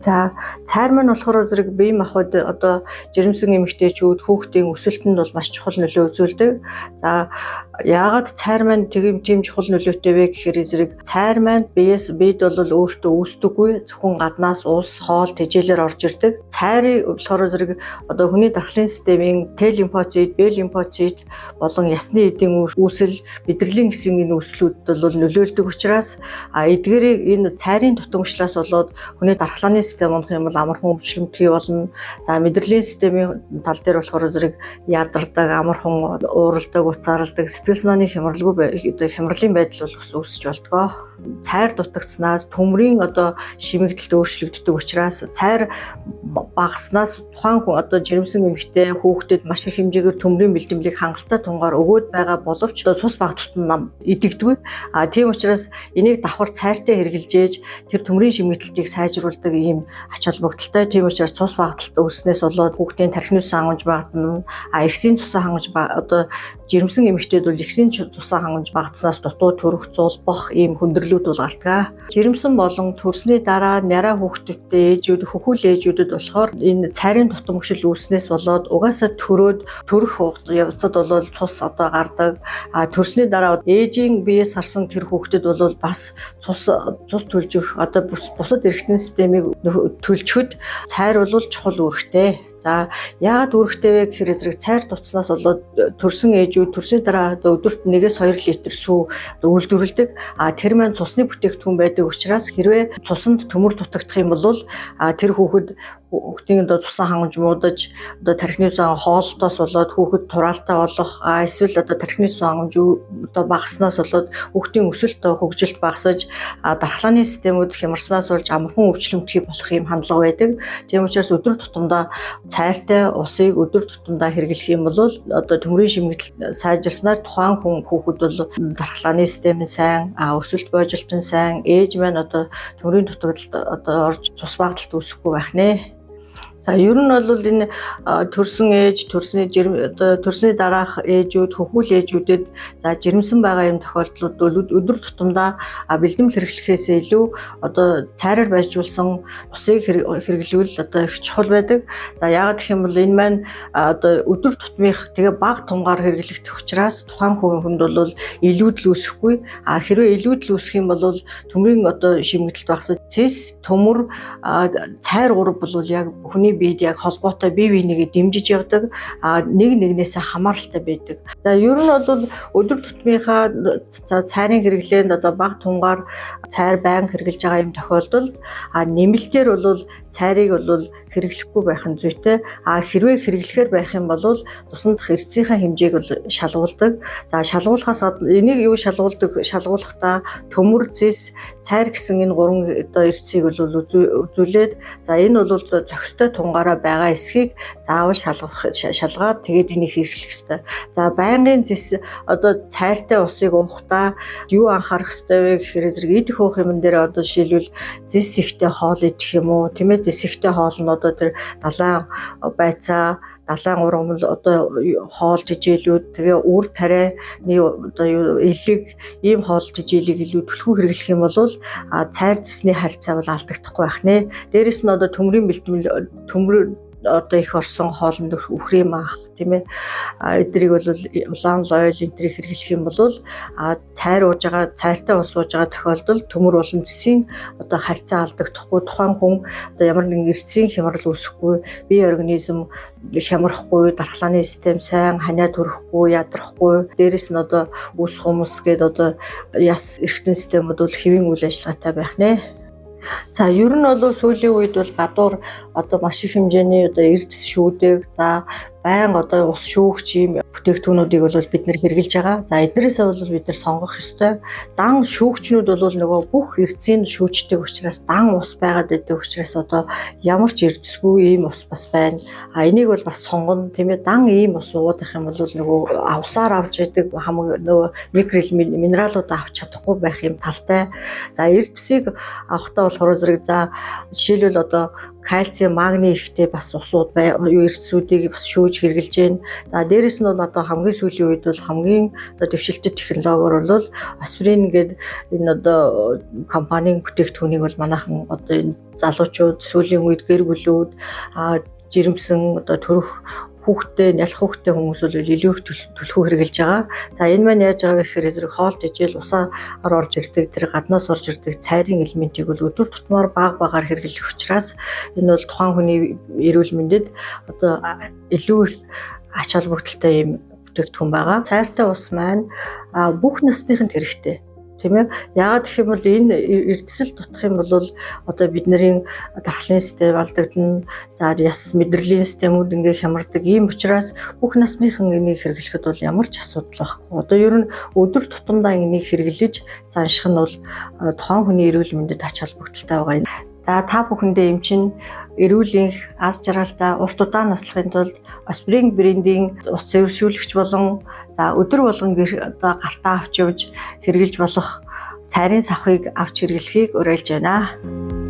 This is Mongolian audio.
За, цайр маань болохоор зэрэг бие махбод, одоо жирэмсэн эмэгтэйчүүд, хүүхдийн өсөлтөнд бол маш чухал нөлөө үзүүлдэг. За, яагаад цайр маань тийм тийм чухал нөлөөтэй вэ гэхээр зэрэг цайр маань биеэс бид бол өөртөө үүсдэггүй, зөвхөн гаднаас ус, хоол, тэжээлээр орж ирдэг. Цайрыг болохоор зэрэг одоо хүний дархлын системийн Т лимфоцит, Б лимфоцит болон ясны эдийн үүсэл, мэдрэлийн гэсэн энэ үүслүүд бол нөлөөлдөг учраас эдгээрийг энэ цайрын дутамгшлаас болоод хүний дархлааны систем унах юм бол амархан өвчлөмтгий болно. За, мэдрэлийн системийн тал дээр болохоор зэрэг ядардаг, амархан ууралдаг, уцаарладаг, сэтгэл санааны хямралгүй хямралын байдал бол бас үүсэж болдгоо. Цайр дутагдсанаас төмрийн одоо шимэгдэлд өөрчлөгддөг учраас цайр багаснаас тухайн хүн, одоо жирэмсэн эмэгтэй, хүүхдэд маш их хэмжээгээр төмрийн бэлтгэлийг хангалттай тунгаар өгөөд байгаа боловч цус багталт нь нам идэгдэггүй. Тийм учраас энийг давхар цайртай хэрглэж ээж тэр төмрийн шимэгдэлтийг сайжруулдаг ийм ач холбогдолтой. Тийм учраас цус багталт үүснээс болоод хүүхдийн тархины цус хангамж багтана. Эгсийн цусаа хангамж, одоо жирэмсэн эмэгтэйд бол эгсийн цусаа хангамж багтснаас дутуу төрөх, зулбах ийм хүндрэлүүд бол гардаг. Жирэмсэн болон төрсний дараа няраа хүүхдүүдтэй ээжүүд, хөхүүл ээжүүдэд болохоор энэ цайрын дутамгшил үүснээс болоод угаасаа төрөөд төрөх явцад бол цус одоо гардаг. Төрсний дараа ээжийн биеэс харсан тэр хүүхдэд бол бас цус цус төлжих, одоо бусад эргэтэн системийг төлжөхөд цайр бол чухал үүрэгтэй. За, яагаад үүрэгтэй вэ гэхээр зэрэг цайр дутснаас болоод төрсөн ээжүүд төрсний дараа өдөрт 1-2 литр сүү үйлдвэрлэдэг. Тэр маань цусны бүтээгдэхүүн байдаг учраас хэрвээ цуснд төмөр дутагдах юм бол тэр хүүхэд хүүхдийн одоо цусан хангамж муудаж, одоо тархины цусан хоолтоос болоод хүүхэд тураалтай болох, эсвэл одоо тархины цусан хангамж одоо багаснаас болоод хүүхдийн өсөлт, хөгжилт багасаж, дархлааны системүүд хямарснаас болж амархан өвчлөмтгий болох юм хандлага байдаг. Тийм учраас өдөр тутамдаа цайртай усыг өдөр тутамдаа хэрэглэх юм бол одоо төмрийн шимэгдэл сайжирснаар тухайн хүн, хүүхэд бол дархлааны систем нь сайн, өсөлт божилт нь сайн, ээж маань одоо төмрийн дутагдалд одоо орж цус багталт үүсэхгүй байх нэ. За, ер нь бол энэ төрсөн ээж, төрсний жирэм, одоо төрсний дараах ээжүүд, хөхүүл ээжүүдэд, за, жирэмсэн байгаа юм тохиолдлууд бол өдөр тутамдаа бэлдэм хэрэглэхээс илүү одоо цайраар байжуулсан усыг хэрэглэвэл одоо их чухал байдаг. За, яагаад гэх юм бол энэ маань одоо өдөр тутмынх, тэгээ бага тунгаар хэрэглэгдэх учраас тухайн хүнд бол илүүдэл үүсэхгүй. Хэрвээ илүүдэл үүсэх юм бол төмрийн одоо шимэгдэлт багасаж, цэс, төмөр, цайр гурав бол яг хүний биед яг холбоотой, бие бинийгээ дэмжиж явдаг, нэг нэгнээсээ хамааралтай байдаг. За, ер нь бол өдөр тутмынхаа цайрын хэрэглээнд одоо бага тунгаар цайр байнга хэрэглэж байгаа юм тохиолдолд нэмэлтээр бол цайрыг бол хэрэглэхгүй байх нь зүйтэй. Хэрвээ хэрэглэхээр байх юм бол цусан дах эрцийнхээ хэмжээг бол шалгуулдаг. За, шалгуулахаас энийг юу шалгуулдаг? Шалгуулахдаа төмөр, зэс, цайр гэсэн энэ гурван одоо эрцийг бол үзүүлээд, за, энэ бол зохистой тунгаараа байгаа эсхийг заавал шалгах, шалгаад тэгээд энийг хэрэглэх ёстой. За, байнгын зэс, одоо цайртай усыг уухдаа юу анхаарах ёстой вэ гэхээр зэрэг идэх уух юм дээр одоо жишээлбэл зэс ихтэй хоол идэх юм уу, тийм ээ, зэс ихтэй хоол нь одоо тэр далайн байцаа, далайн ургамал, одоо хоол тэжээлүүд, тэгээ үр тарианы одоо юу элэг, ийм хоол тэжээлийг илүү түлхүү хэрэглэх юм бол цайр зэсний харьцаа бол алдагдахгүй байх нэ. Дээрэс нь одоо төмрийн бэлтгэл, төмөр одоо их орсон хоолнд үхрийн мах, тийм ээ, эдрийг бол улаан лойл энтрийг хэрэглэх юм бол цайр ууж байгаа, цайртай ус ууж байгаа тохиолдолд төмөр болон зэсийн одоо харьцаа алдагдахгүй, тухайн хүн одоо ямар нэгэн эрцийн хямрал үүсэхгүй, бие организм хямрахгүй, дархлааны систем сайн, ханиа төрөхгүй, ядрахгүй, дээрэс нь одоо үс хумс гээд одоо яс эргэтэн системүүд бол хэвийн үйл ажиллагаатай байх нэ. За, ер нь бол сүүлийн үед бол гадуур одоо маш их хэмжээний одоо эрдэс шүүдэг, за, байнга одоо ус шүүгч ийм бүтээгдэхүүнүүдийг бол бид нэр хэрэглэж байгаа. За, эднэрээсээ бол бид нар сонгох ёстой. Дан шүүгчнүүд бол нөгөө бүх эрдсийг шүүждэг учраас, дан ус байгаад байдаг учраас одоо ямар ч эрдэсгүй ийм ус бас байна. Энийг бол бас сонгоно, тийм ээ, дан ийм ус уудах юм бол нөгөө авсаар авч идэг хамаг нөгөө микро минералуудаа авч чадахгүй байх юм талтай. За, эрдэсийг авахдаа болохоор зэрэг, за, жишээлбэл одоо Кальци, магний ихтэй бас усууд бай, эрдэсүүдийг бас шүүж хэрэглэж байна. За дээрэс нь бол одоо хамгийн сүүлийн үед бол хамгийн одоо дэвшилтэт технологиор бол Осприн гэдэг энэ одоо компанийн бүтээгдэхүүнийг бол манайхан одоо энэ залуучууд, сүүлийн үед гэр бүлүүд, жирэмсэн, одоо төрөх хүүхдтэй, нялх хүүхдтэй хүмүүс бол илүү их түлхүү хэрэглэж байгаа. За энэ маань яаж байгаа вэ гэхээр зэрэг хоол тэжээл усаар орж ирдэг, тэр гаднаас орж ирдэг цайрын элементийг бол өдөр тутмаар баг багаар хэрэглэх учраас энэ бол тухайн хүний эрүүл мэндэд одоо илүү их ач холбогдолтой юм бүтээгдэхүүн байгаа. Цайртай ус маань бүх насныханд хэрэгтэй. Тийм ээ. Яагаад гэх юм бол энэ эрдэсэл дутах юм бол одоо бидний дархлын систем алдагдана. За яс мэдрэлийн системүүд ингээ хямардаг. Ийм учраас бүх насныхан энийг хэрэглэхэд бол ямар ч асуудал байхгүй. Одоо ер нь өдөр тутамдаа энийг хэрэглэж занших нь бол тухайн хүний эрүүл мэндэд ач холбогдолтой байгаа юм. За та бүхэндээ эмчин эрүүл энх, аз жаргалтай урт удаан наслахын тулд Осприн брендийн ус цэвэршүүлэгч болон за өдөр болгон одоо гартаа авч явж хэрэглэж болох цайрын савхыг авч хэрэглэхийг уриалж байна.